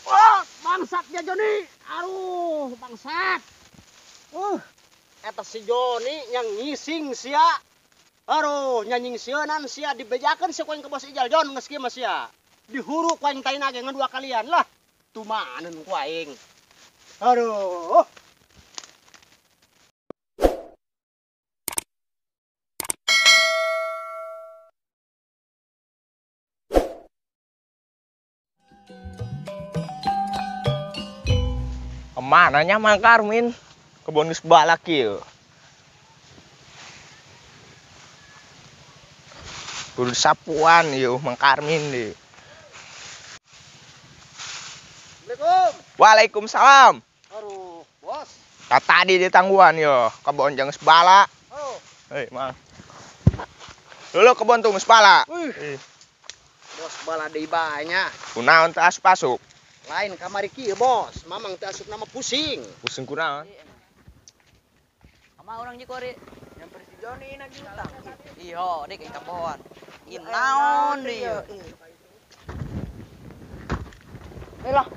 Wah, bangsat dia Joni. Aduh, bangsat. Eta si Joni yang ngising sia. Aduh, nyanying sieunan sia dibejakeun sia ku aing ka bos Ijal Jon geus kieu mah sia. Dihuru ku aing taina ge ngan dua kalian lah. Tumaneun ku aing. Aduh. Kemana nya Mang Karmin? Kebon geus balak ieu. Kudu sapuan ieu Mang Karmin deui. Assalamualaikum. Waalaikumsalam. Aduh, bos. Tadi ditangguhan yo, kebon jeung geus balak. Oh. Hei, Mang. Dulu kebon tuh geus balak. Wih. Bos bala deui bae nya. Kunaon teu asup-asup? Lain kamari kieu, bos. Mamang teu asup nama pusing. Pusing kunaon? Sama orang jikori. Nyamper si Joni nagih utang. Iya, dek ka kebon. Ih, naon deui ieu? Lah.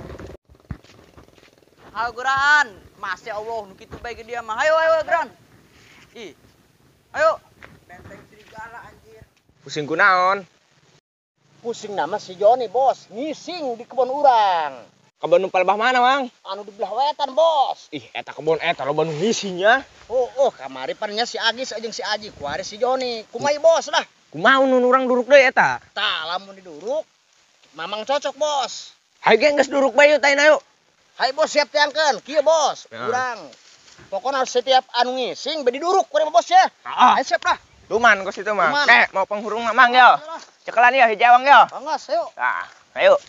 Hayo geran, Masya Allah, nu kitu bae ge dia mah. Hayo ayo geran. Ih. Ayo. Benteng serigala anjir. Pusing kunaon? Pusing nama si Joni, bos. Ngising di kebon urang. Kebon nu palebah mana, Mang? Anu di belah wetan, bos. Ih, eta kebon eta loba nu ngisingnya. Oh, kamari pan nya si Agis jeung si Aji, kuari si Joni. Kumaha bos lah? Kumaha nu urang duruk deui eta? Tah, lamun diduruk, mamang cocok, bos. Hayu ge geus duruk bae yeuh taina yuk. Hayu bos siap tiangkeun, kieu bos, Ya. Urang. Pokona setiap anu ngising be diduruk kuari mah bos ya. Heeh. Ayo siap lah. Luman kos itu mah. Luman. Kek, mau penghurung mah Mang yo. Cekelan ya hijawang yo. Banggas, ayo. Tah, ayo.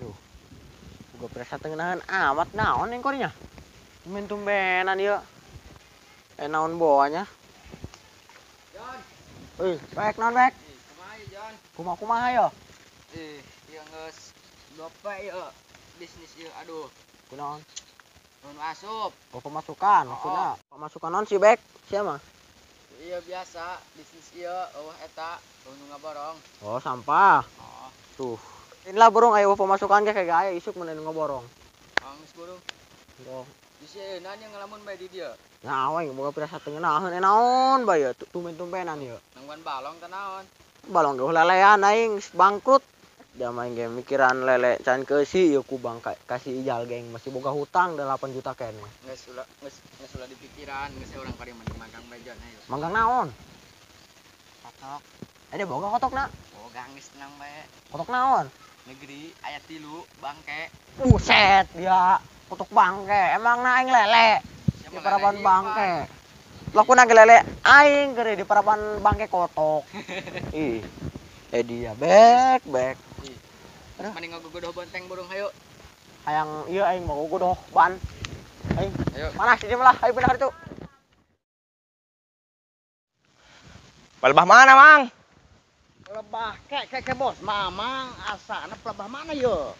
Aduh. Boga perasa teu ngeunaheun amat naon yang korinya. Tumben-tumbenan ieu. Naon boanya? Jon. Bek naon bek? Kumaha ieu, Jon? Kumaha-kumaha yo? Ih, ieu geus dope ieu bisnis ieu, aduh. Kunaon? Nu asup. Oh, pemasukan maksudna. Pemasukan naon sih bek? Sia mah? Iya biasa, bisnis ieu eueuh eta, nu ngaborong. Oh, sampah. Oh. Tuh. Inilah burung ayo pemasukan ge kayak aya isuk mun anu ngaborong. Geus burung. Oh. Bisi ayeuna nya ngalamun bae di dieu. Nah, aing boga pirasa teu ngeunaheun naon bae ieu tumben-tumbenan ieu. Nangguan balong teh naon? Balong ge lelean aing bangkrut. Dia main game mikiran lele can keusi ieu ku bang kasih ijal geng masih boga hutang 8 juta kene. Geus ulah geus geus ulah dipikiran, geus urang bari mending manggang bae Jon ayo. Manggang naon? Kotok. Ada boga kotokna? Boga geus tenang bae. Kotok naon? Negeri aya 3 bangke. Buset dia kotok bangke. Emang na aing lele. Di paraban bangke. Lah ku nage lele aing gede di paraban bangke kotok. Ih. Dia bek bek. Aduh. Mending ngagogodoh bonteng burung hayu. Hayang ieu aing mau gogodoh ban. Aing. Ayo. Panas di lah, ayo pindah ka ditu. Palebah mana, Mang? Lebah kek kek bos, mamang asana pelebah mana yo?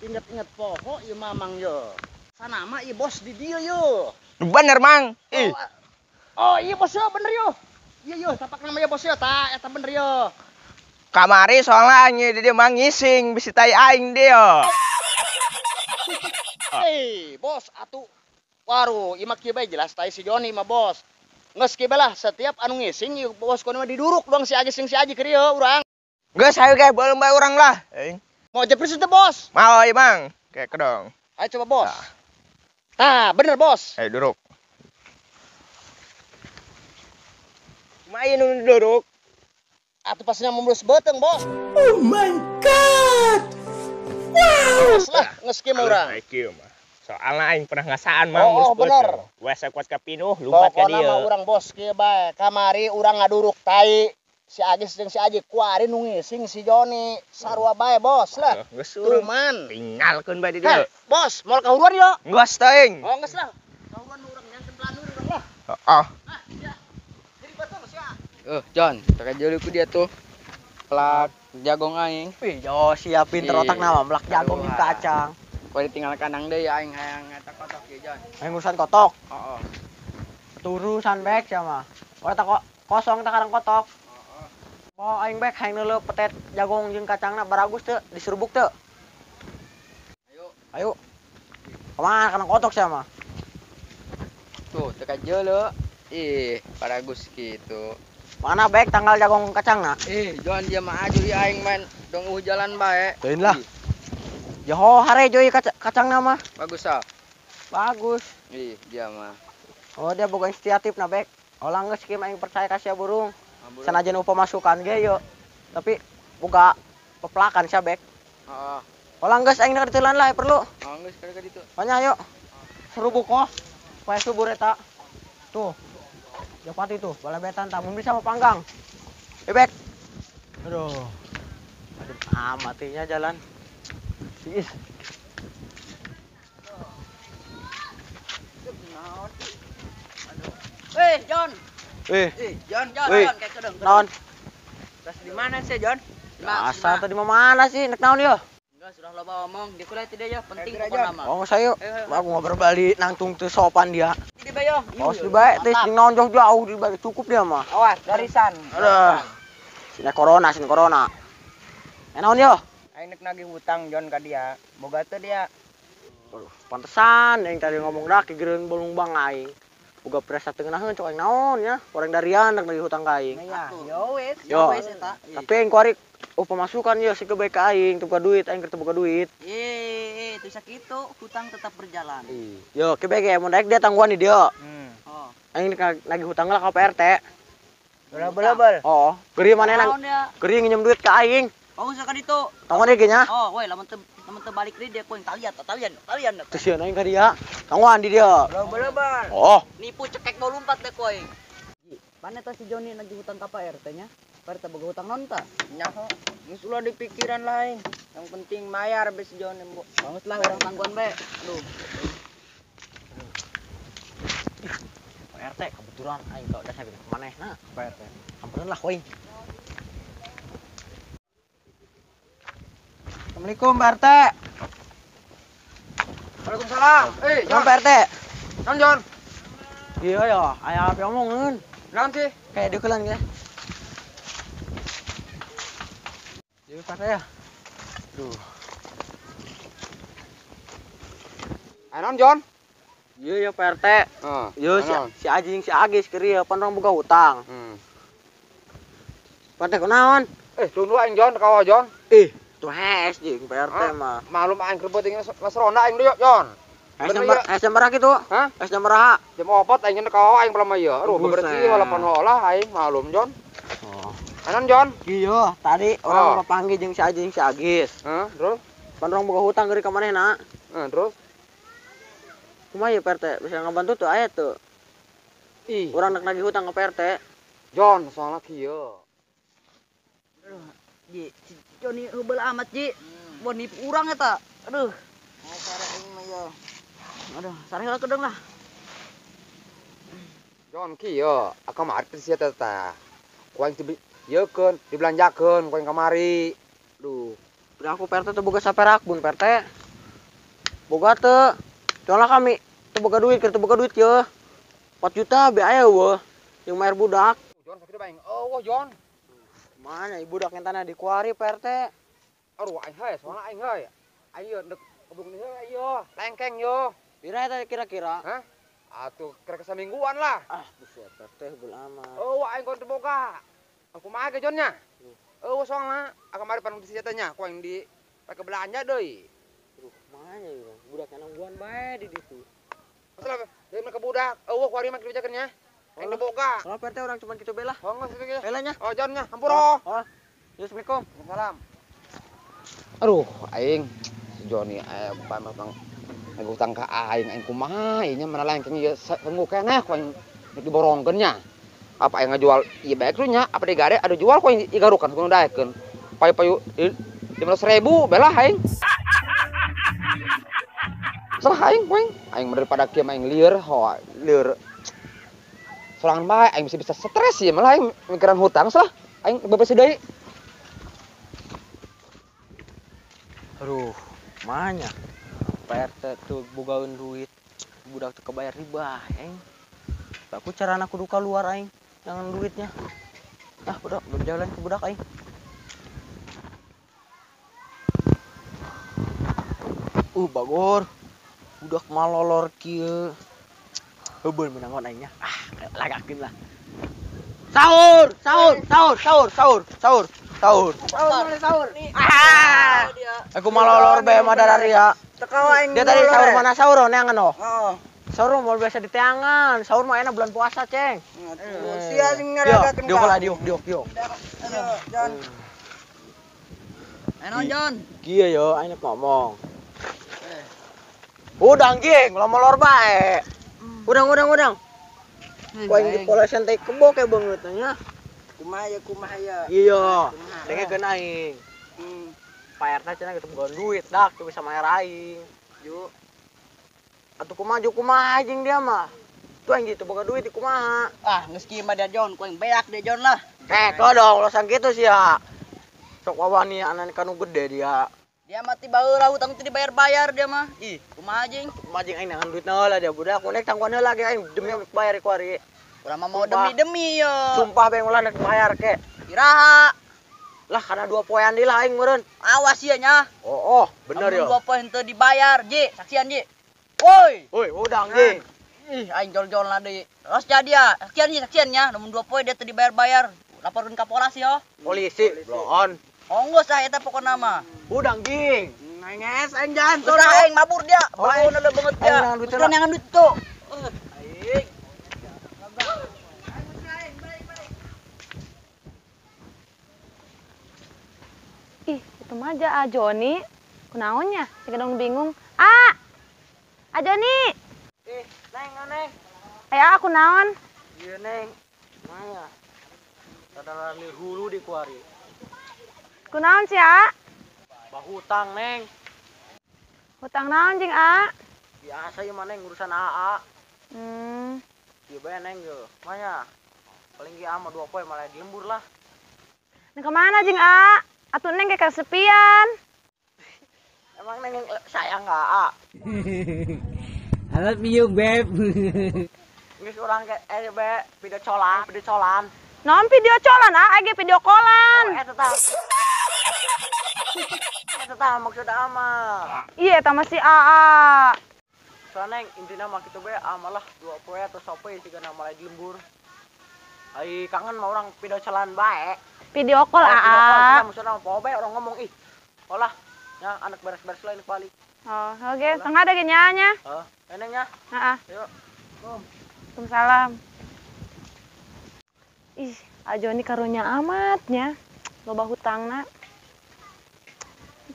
Ingat-ingat poho ieu mamang yo. Sanama ieu bos di dieu yo. Bener, Mang. Ih. Oh, iya bos yo, bener yo. Iya yo, tapak nama yo bos yo, tah eta bener yo. Kamari soalnya anjing dia mang ngising bisi tai aing dia. Hei, bos atuh. Waduh, ieu mah kieu bae jelas tai si Joni mah bos. Geus kieu bae lah, setiap anu ngising ieu bos kono mah diduruk doang si Agis jeung si Aji keur ieu urang. Geus hayu ge beuleum bae urang lah. Aing. Mau jepris teh bos? Mau ieu Mang. Kayak kedong. Ayo coba bos. Tah, bener bos. Ayo duruk. Kumaha ieu nu duruk? Atuh pastinya memulus beteng, bos. Oh my god. Wow. Lah, geus kieu mah urang. Kieu mah. Soalna aing pernah ngasaan Mang Oh, mulus bener. beteng. Wes kuat ka pinuh lumpat ka Pokona dieu. mah urang bos kieu bae. Kamari urang ngaduruk tai si Agis jeung si Aji kuari nu ngising si Joni. Sarua bae bos lah. Geus urang Tuman. tinggalkeun bae di Heh, dieu. bos, moal kahuruan yo. Geus teuing. Oh, geus lah. Kahuruan urang nyangkeun pelanur urang lah. Heeh. Ah, sia. Jadi betul sia. Jon, teka jauh ku dia tuh. Pelak jagong aing. Wih, yo siap pinter otak nama melak jagong jeung kacang. Kau ditinggal kandang deui aing hayang eta kotok ieu, Jon. Aing urusan kotok. Heeh. Urusan bek sia mah. Ora tak kok kosong tak karang kotok. Oh, aing baik hayang neuleuh petet jagong jeung kacangna baragus teu diserubuk teu. Ayo. Ayo. Kemana kana kotok sia mah? Tuh, teka jeuleuh. Ih, baragus gitu. Mana baik tanggal jagong kacangna? Ih, Jon dia mah aju ieu aing main dong jalan bae. Teuing lah. Joho hare joy kacangna mah. Bagus ah. Bagus. Ih, dia mah. Oh, dia boga inisiatif na baik. Olah geus kieu aing percaya ka sia burung. Sanajan upah masukan ge yo. Tapi boga pepelakan sia bek. Heeh. Olah geus aing rek ditelan lah perlu. Oh, geus kada ditu. Panya ayo. Serubuk kok. Supaya subur eta. Tuh. Japati tuh, balabetan tah mun bisa mah panggang. Eh bek. Aduh. Aduh, matinya jalan. Is. Eh, John. John, John, John, kayak kedeng. Naon? Terus di mana sih, John? Asal tadi mah mana sih? Nek naon yo? Enggak, sudah loba omong. Di kuliah tidak ya, penting pokokna mah. Oh, saya. Aku ngobrol balik nangtung teu sopan dia. Di bae yo. Oh, di bae teh sing naon jauh-jauh di bae cukup dia mah. Awas, garisan. Aduh. Sini corona, sini corona. Naon yo? Aing nek nagih hutang John ka dia. Boga teu dia. Aduh, pantesan yang tadi ngomong dah kigereun bolong bang aing. Boga presa teu ngeunaheun cok aing naon nya. Orang darian rek nagih hutang ka aing. Yo wes, yo wes eta. Tapi aing kuari oh pemasukan yo sih bae ka aing teu boga duit, aing keur teu boga duit. Teu sakitu, hutang tetap berjalan. Yo, ke bae ge mun daek dia tangguhan di dieu. Oh. Aing nagih hutang lah ka Pak RT. Bel-bel. Oh, geuring manehna. Geuring nginjem duit ka aing. Oh, usah ka ditu. Tangguhan ge nya. Oh, woi lamun teu balik deui dia ku talian, talian, talian. Teu sieun aing ka dia. Tangguhan di dieu. Bel-bel. Oh. Nipu cekek mau lompat deh ku aing. Mana tah si Joni nagih hutang ka Pak RT nya? Pak RT boga hutang non tah? Nyaho, geus ulah di pikiran lain. Yang penting mayar be si Joni. Banget lah urang tangguhan bae. Aduh. Pak RT kebetulan aing ka udah sampe manehna Pak RT. Ampunan lah aing. Assalamualaikum Pak RT. Waalaikumsalam. John Pak RT. John John. Iya ya, aya apa omongan? Naon sih? Kayak deukelan ge. Ieu Pak RT ya. Duh. Aya naon John? Iya ya Pak RT. Heeh. Iya si Ajing si Agis keur ieu pan urang boga hutang. Pak RT kunaon? Tunggu aing John ka John. Tuh hes jeung Pak RT mah. Malum aing keur penting mas ronda aing deui John. Es jam berapa kitu? Hah? Es jam berapa? Jam 4 aing ka aing pelama ieu. Aduh bebersih walaupun holah aing malum John. Oh. Anon John? Iya, tadi orang papanggih jeung si Ajing si Agis. Heeh, terus? Pan urang boga hutang geuring ka manehna. Heeh, terus? Kumaha ieu Pak RT? Bisa ngabantu tuh aya tuh. Ih, urang rek nagih hutang ka Pak RT. John, soalna kieu. Aduh, Ji, si Joni heubeul amat, Ji. Wah, nipu urang eta. Aduh. Mau sare aing mah yo. Aduh, sare heula kedeung lah. John kieu, kamari teh sia teh tah. Ku aing teh ieukeun, dibelanjakeun ku aing kamari. Duh, udah aku Pak RT teu boga saperak bun Pak RT. Boga teu. Soalna kami teu boga duit, keur teu boga duit ye. 4 juta be aya eueuh. Jeung mayar budak. John sakitu bae aing eueuh John. Mana ibu budak ngentana di kuari Pak RT. Aduh aing heuy, soalna aing heuy. Aing ieu deuk kebun heuy ieu, lengkeng yo. Pira eta kira-kira? Hah? Atuh kira-kira samingguan lah. Ah, buset Pak RT heubeul amat. Eueuh aing kon teu boga. Aku mah ge John nya. Eueuh soalna kamari pan si eta nya ku aing di pake belanja deui. Aduh, mana ieu? Budak nangguan bae di ditu. Masalah deui mah ke budak, eueuh kuari mah dibejakeun nya. Aing teu boga. Kalau Pak RT urang cuman kitu bae lah. Oh, geus kitu. Heula nya. Oh, John nya, hampura. Oh. Yo, Assalamualaikum. Waalaikumsalam. Aduh, aing si Joni aya pan bang nagih hutang ka aing, aing kumaha ieu nya mana lengkeng ieu sengguh keneh ku aing rek diborongkeun nya. Apa aing ngajual ieu bae ku nya, apa digade adu jual ku aing igarukan ku nu daekeun. Payu-payu 500.000 belah aing. Salah aing ku aing. Aing mah daripada kieu mah aing lieur, hoa lieur. Sorangan bae aing bisa stres ieu malah aing mikiran hutang salah. Aing bebas deui. Aduh, mana Pak RT tuh bogaeun duit, budak teu kebayar riba aing. Aku carana kudu keluar aing jangan duitnya. Ah, budak belum jalan ke budak aing. Bagor. Budak malolor kieu. Heubeul menangon aingnya. Ah, lagakeun lah. Sahur, sahur, sahur, sahur, sahur, sahur, sahur. Sahur, sahur. Ah. Aku malolor bae mah dararia. Teka aing. Dia tadi sahur mana sahur neangan oh. Heeh. Sahur mah biasa diteangan. Sahur mah enak bulan puasa, Ceng. Sia sing ngaragakeun. Diok lah, diok, diok, diok. Jon. Enon, Jon. Kieu yo aing ngomong. Udang ging, lomolor bae. Udang, udang, udang. Ku aing dipolesan teh kebo kayak banget nya. Kumaha ya, kumaha ya. Iya, dengekeun aing. Pak RT cenah geus boga duit dak teu bisa mayar aing. Ju. Atuh kumaha ju kumaha jeung dia mah. Tuh aing gitu boga duit di kumaha. Ah, geus kieu mah dia Jon, ku aing beak dia Jon lah. Eh, kau dong ulah gitu sih ya. Sok wawani anan kanu gede dia. Dia mah ti baheula hutang teu dibayar-bayar dia mah. Ih, kumaha jeung? Kumaha jeung aing nangan duitna heula dia budak. Ku tangguhan heula ge aing demi bayar ku ari. Urang mah mau demi-demi yo. Sumpah bae ulah nek bayar ke. Iraha. Lah karena 2 poean deui lah aing meureun. Awas ieu nya. Oh, oh, bener yo. 2 poe henteu dibayar, Ji. Saksian, Ji. Woi. Woi, udang Ji. Ih, aing jol-jol lah deui. Terus jadi ya, saksian Ji, saksian nya. Namun 2 poe dia teu dibayar-bayar. Laporkeun ka polisi yo. Polisi, bloon. Oh, geus ah eta pokona mah. Udang ging. Nges aing jalan Terus aing mabur dia. Bauna leuh banget dia. Terus neangan duit tuh. Aing. Ih, itu mah aja ah Joni. Kunaonnya? Siga dong bingung. Ah! Ah Joni. Eh, Neng, Neng. Aya aku naon? Iya, Neng. Maya. Tadalan hulu di kuari. Kunaon sih, A? Bahutang, Neng. Hutang naon jeung A? Biasa ieu mah Neng urusan AA. Ieu bae Neng ge. Maya. Paling ge ama 2 poe malah dilembur lah. Neng kemana jeung A? Atuh Neng kayak kesepian. Emang Neng sayang enggak, A? I love you, babe. Geus urang ke bae video colan, video colan. Non video colan, A, ge video kolan. Oh, eta tah. Eta tah maksud ama. Iya, eta mah si AA. Soalnya Neng, intina mah kitu bae ama lah 2 poe atau sapoe sigana malah dilembur. Ai kangen mah orang video colan bae. Video call, oh, AA. Video call, maksudna poho bae orang ngomong ih. Olah, nya anak beres-beres lain balik. Oh, oke, okay. Tengah ada nya. Heeh, eneng nya. Heeh. Yuk. Waalaikumsalam. Ih, A Joni karunya amatnya. Loba hutangna.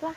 Lah.